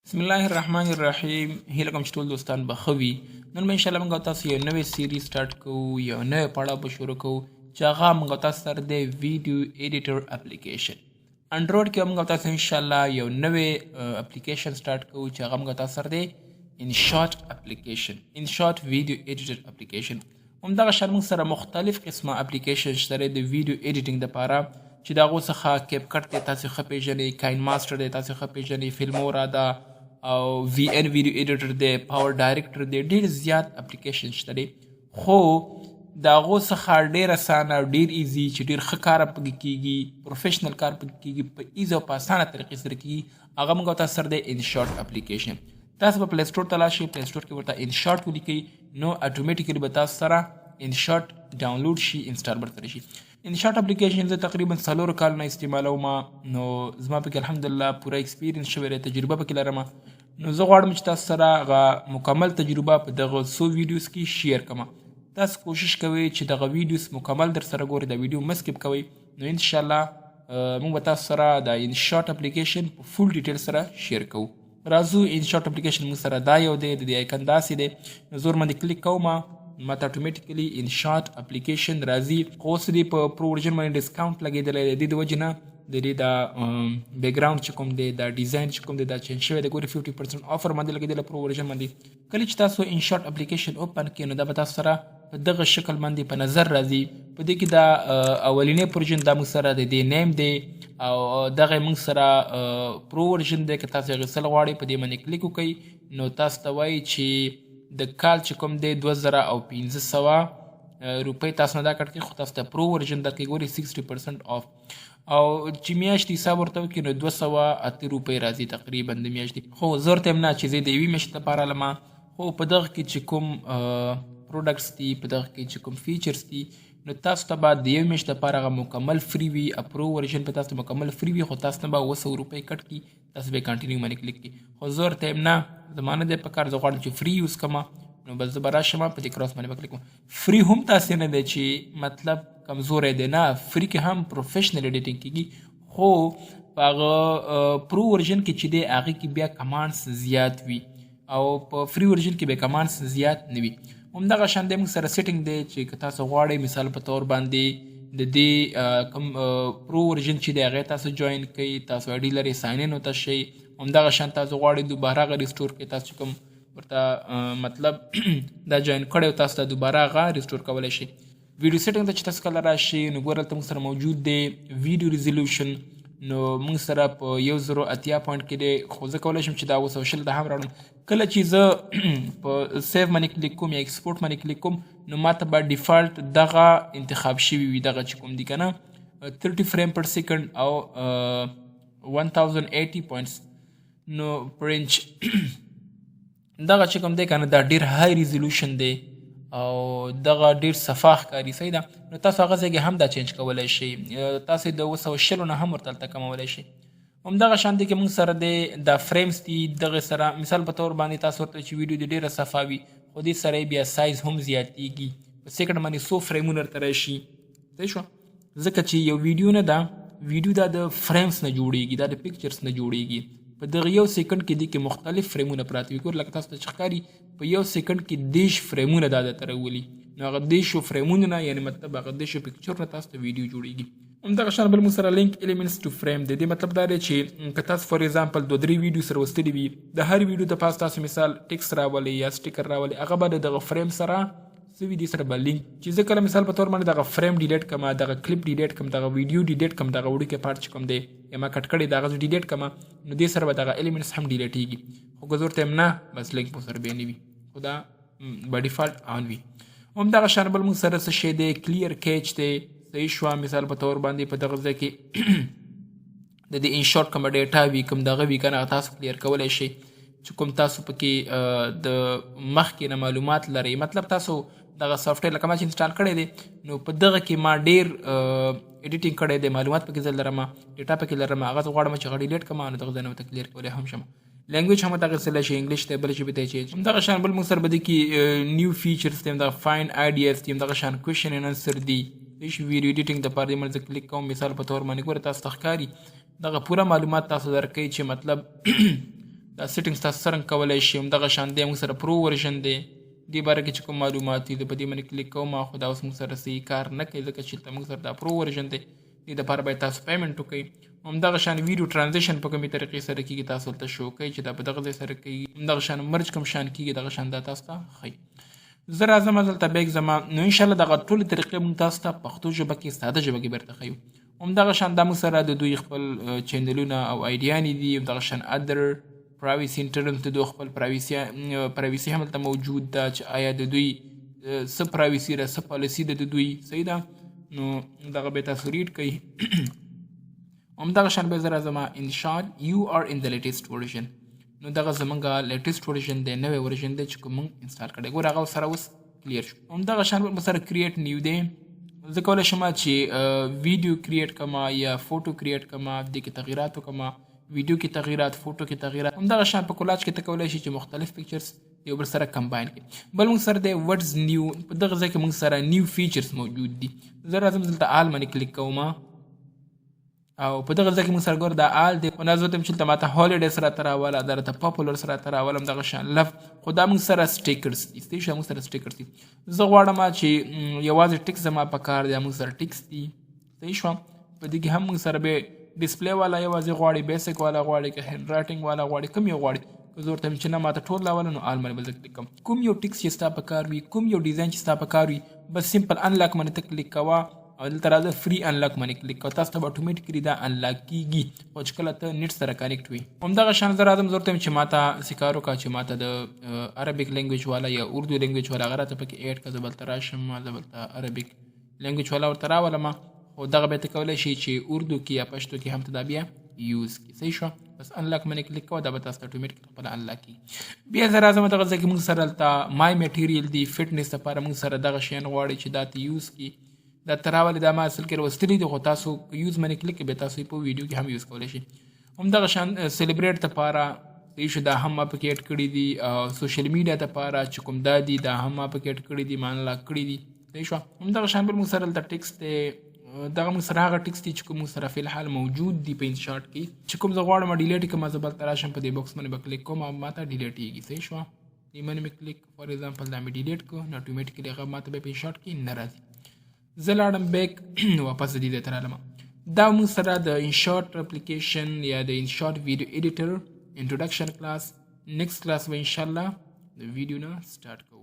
بسم الله الرحمن الرحیم. هیله کوم چې ټول دوستان به ښه وي. نن به انشاءالله موږ تاسو یو نوې سیریز سټارټ کوو، یو نوی پړاو به شروع کوو چې هغه موږ تاسو سره دی ویډیو ایډیټر اپلیکیشن. انډروید کې موږ تاسو انشاءالله یو نوې اپلیکیشن سټارټ کوو چې هغه موږ تاسو سره دی InShot اپلیکیشن، InShot ویډیو ایډیټر اپلیکیشن. همدغه شان موږ سره مختلف قسمه اپلیکیشن شته د ویډیو ایډیټینګ دپاره چې د هغو څخه CapCut دی، تاسو ښه پېژنئ، KineMaster دی، تاسو ښه پېژنئ، Filmora ده او VN ویډیو ایډیټر دی، PowerDirector دی، ډېر زیات اپلیکیشن شته دی. خو د هغو څخه ډېر اسانه او ډېر easy چې ډېر ښه کار پکې کېږي، professional کار پکې کېږي، په easy او په اسانه طریقې سره کېږي، هغه موږ تاسو سره دی InShot اپلیکیشن. تاسو به Play Store ته لاړ شئ، Play Store کې ورته InShot ولیکئ، نو automatically به تاسو سره InShot download شي، install به ورسره شي. InShot اپلیکیشن زه تقریبا 4 کالونه استعمالوم، نو زما پکې الحمدلله پوره experience شوی دی، تجربه پکې لرم. نو زه غواړم چې تاسو سره هغه مکمل تجربه په دغه څو videos کې share کړم. تاسو کوشش کوئ چې دغه videos مکمل در سره ګورئ، دا ویډیو مه skip کوئ. نو انشاءالله موږ به تاسو سره د InShot اپلیکیشن په full detail سره share کوو. راځو، InShot اپلیکیشن موږ سره دا یو دی، د دې icon داسې دی. نو زور باندې کلیک کوم، ماته automatically InShot اپلیکیشن راځي. خو اوس دې په pro version باندې discount لګېدلی دی، د دې د وجې نه د دې دا background چې کوم دی، دا ډیزاین چې کوم دی، دا change شوی دی. ګوري، 50% offer باندې لګېدلی pro version باندې. کله چې تاسو InShot اپلیکیشن open کړئ، نو دا به تاسو سره په دغه شکل باندې په نظر راځي. په دې کې دا اولینی version دا موږ سره د دې name دی او دغه موږ سره pro version دی. که تاسو اخیستل غواړئ، په دې باندې کلیک وکړئ، نو تاسو ته وایي چې د کال چې کوم دی 2500 روپۍ تاسو نه دا کټ کوي، خو تاسو ته pro version درکوي. ګوري، 60% off او چې میاشتې حساب ورته وکړي، نو 208 روپۍ راځي تقریبا د میاشتې. خو زه ورته یم نه چې زه د یوې میاشتې لپاره لمه. خو په دغه کې چې کوم products دي، په دغه کې چې کوم features دي، نو تاسو ته به د یو میاشت لپاره هغه مکمل free وي. pro version په تاسو ته مکمل free وي، خو تاسو نه به 700 روپۍ کټ کړي. تاسو به continue باندې کلیک کړي. خو زه ورته یم نه، زما نه دی په کار، زه غواړم چې free use کړم. نو بس زه به راشم، په دې cross باندې به کلیک کوم. free هم تاسې نه دی چې مطلب کمزوری دی، نه، free کې هم professional editing کېږي، خو په هغه pro version کې چې دی، هغې کې بیا commands زیات وي او په free version کې بیا commands زیات نه وي. همدغه شان دی موږ سره setting دی چې که تاسو غواړئ، مثال په تور باندې د دې کوم pro version چې دی، هغه تاسو join کړئ، تاسو ID لرئ، sign in ورته شئ. همدغه شان تاسو غواړئ دوباره هغه restore کړئ، تاسو چې کوم ورته مطلب دا join کړی، تاسو ته دوباره هغه restore کولی شئ. video setting ته چې تاسو کله راشئ، نو ګوره، دلته موږ سره موجود دی video resolution. نو موږ سره په 1080 point کې دی، خو زه کولی شم چې دا 720 ته هم راوړم. کله چې زه په save باندې کلیک کوم یا export باندې کلیک کوم، نو ماته به default دغه انتخاب شوي وي، دغه چې کوم دی که نه، 30 frame per second او 1080 points نو per inch. دغه چې کوم دی که نه، دا ډیر high resolution دی او دغه ډیر صفا ښکاري، صحیح ده. نو تاسو هغه ځای کې هم دا change کولی شئ، تاسو د 720 نه هم ورته هلته کمولی شئ. همدغه شان دی کې موږ سره دی دا frames دي. دغه سره مثال په تور باندې تاسو ورته چې ویډیو دې ډیره صفا وي، خو دې سره بیا سایز هم زیاتیږي، په سیکنډ باندې څو فریمونه ورته راشي، صحیح شو؟ ځکه چې یو ویډیو نه ده، ویډیو دا د frames نه جوړیږي، دا د pictures نه جوړیږي. په دغه یو سیکنډ کې دي کې مختلف فریمونه پراته وي. ګور، لکه تاسو ته چې ښکاري، په یو سیکنډ کې 30 فریمونه دا درته راولي. نو هغه 30 فریمونه نه، یعنی مطلب هغه 30 picture نه تاسو ته ویډیو جوړیږي. همدغه شان بل موږ سره link elements to frame دی. دې مطلب دا دی چې که تاسو for example دوه درې ویډیو سره وستلي وي، د هر ویډیو د پاس تاسو مثال text راولي یا sticker راولي، هغه به د دغه فریم سره سوي دي، سره به لینک چې زه کله مثال په تور باندې دغه frame delete کم، دغه clip delete کم، دغه ویډیو delete کم، دغه وړوکی part چې کوم دی یا ما کټ کړی، دغه زه delete کم، نو دې سره به دغه elements هم delete کیږي. خو که زه ورته نه، بس لینک مو سره بیا نه وي، خو دا by default on وي. هم دغه شان بل موږ سره څه شی دی؟ clear cache دی، صحیح شو؟ مثال په تور باندې په دغه ځای کې د دې InShot کومه data وي، کوم دغه وي کنه، تاسو clear کولی شئ چې کوم تاسو پکې د مخکې نه معلومات لرئ. مطلب تاسو دغه software لکه ما چې install کړی دی، نو په دغه کې ما ډیر editing کړی دی، معلومات پکې زه لرم، data پکې لرم، هغه زه غواړم چې هغه delete کړم، نو دغه ځای نه ورته clear کولی هم شم. language هم دغه سره شي، English ته بل ژبې ته change. دغه شان بل موږ سره بده کې new features دي، دغه find ideas دي، دغه شان question and answer دي. دیش video editing د پاره دې زه کلیک کوم، مثال په تور باندې، ګوره، تاسو ته ښکاري، دغه پوره معلومات تاسو درکوي چې مطلب دا settings تاسو څرنګه کولی شئ. همدغه شان دی موږ سره pro version دی، دې باره کې چې کوم معلومات دي زه په دې باندې کلیک کوم، خو دا اوس موږ سره صحیح کار نه کوي، ځکه چې دلته موږ سره دا pro version دی، دې دپاره باید تاسو payment وکړئ. همدغه شان video transition په کومې طریقې سره کېږي تاسو ورته شو کوي چې دا په دغه ځای سره کېږي. همدغه شان merge کوم شان کېږي، دغه شان دا تاسو ته ښیي. زه راځم دلته back زما. نو انشاءالله دغه ټولې طریقې موږ تاسو ته پښتو ژبه کې، ساده ژبه کې بیرته ښیو. همدغه شان دا موږ سره د دوی خپل چینلونه او آیډیانې دي. همدغه شان other privacy terms، د دوی خپل privacy هم دلته موجود ده چې آیا د دوی څه privacy ده، څه پالیسي ده د دوی، صحیح ده. نو دغه به تاسو read کړئ. همدغه شان به زه راځم InShot، you are in the latest version. نو دغه زمونږ latest version دی، نوی version دی چې کوم مونږ install کړی. ګوره، هغه سره اوس clear شو. همدغه شان به سره create new دی. زه کولی شم چې ویډیو create کړم یا photo create کړم، دې کې تغیرات وکړم، ویډیو کې تغیرات، فوټو کې تغیرات. همدغه شان په collage کې ته کولی شي چې مختلف pictures یو بل سره combine کړي. بل موږ سره دی what's new. په دغه ځای کې موږ سره new features موجود دي. زه راځم دلته all باندې کلیک کوم او په دغه ځای کې موږ سره ګور دا all دی. خو زه ته چې دلته ماته holidays راته راوله، دا راته popular سره راته راولم، دغه شان love. خو دا موږ سره stickers دي، صحیح شو، موږ سره stickers دي. زه غواړم چې یوازې ټیکس زما په کار دی، موږ سره ټیکس دي، صحیح شو. په دې کې هم موږ سره به display والا یوازې غواړي، basic والا غواړي که handwriting والا غواړي، کوم یو غواړي. که زه ورته چې نه، ماته ټول راوله، نو all باندې به زه کلیک کوم. کوم یو ټیکس چې ستا په کار وي، کوم یو ډیزاین چې ستا په کار وي، بس simple unlock باندې ته کلیک کوه او دلته راځه، free unlock باندې کلیک کوه، تاسو ته به automatically دا unlock کیږي، خو چې کله ته net سره connect وي. همدغه شان زه راځم، زه ورته چې ماته څه کار وکړه چې ماته د Arabic language والا یا اردو language والا هغه راته پکې add کړه. زه به هلته راشم، زه به هلته Arabic language والا ورته راولم، خو دغه به ته کولی شي چې اردو کې یا پښتو کې هم ته دا بیا use کړي، صحیح شو. بس unlock باندې کلیک کوه، دا به تاسو ته اتوماتیک خپله unlock کیږي. بیا زه راځم دغه ځای کې موږ سره هلته my material دي. fitness لپاره موږ سره دغه شیان غواړي چې دا ته use کړي. دا ته راولې، دا ما اصل کې راوستلي دي، خو تاسو use باندې کلیک بیا تاسو یې په ویډیو کې هم use کولی شئ. همدغه شان celebrate لپاره، صحیح شو، دا هم ما پکې add کړي دي. social media لپاره چې کوم دا دي، دا هم ما پکې add کړي دي، ما unlock کړي دي، صحیح شو. همدغه شان بل موږ سره دلته ټیکس دی. دغه موږ سره هغه ټیکس دي چې کوم موږ سره فلحال موجود دي په InShot کې. چې کوم زه غواړم delete کړم، زه بل ته راشم، په دې box باندې به کلیک کوم او ماته delete کیږي، صحیح شو. دې باندې مې کلیک، for example دا مې delete کړو، نو automatically هغه ماته به په InShot کې نه راځي. زه لاړم back، واپس دې ځای ته راغلم. دا موږ سره د InShot application یا د InShot video editor introduction class. next class به انشاءالله د ویډیو نه start کوو.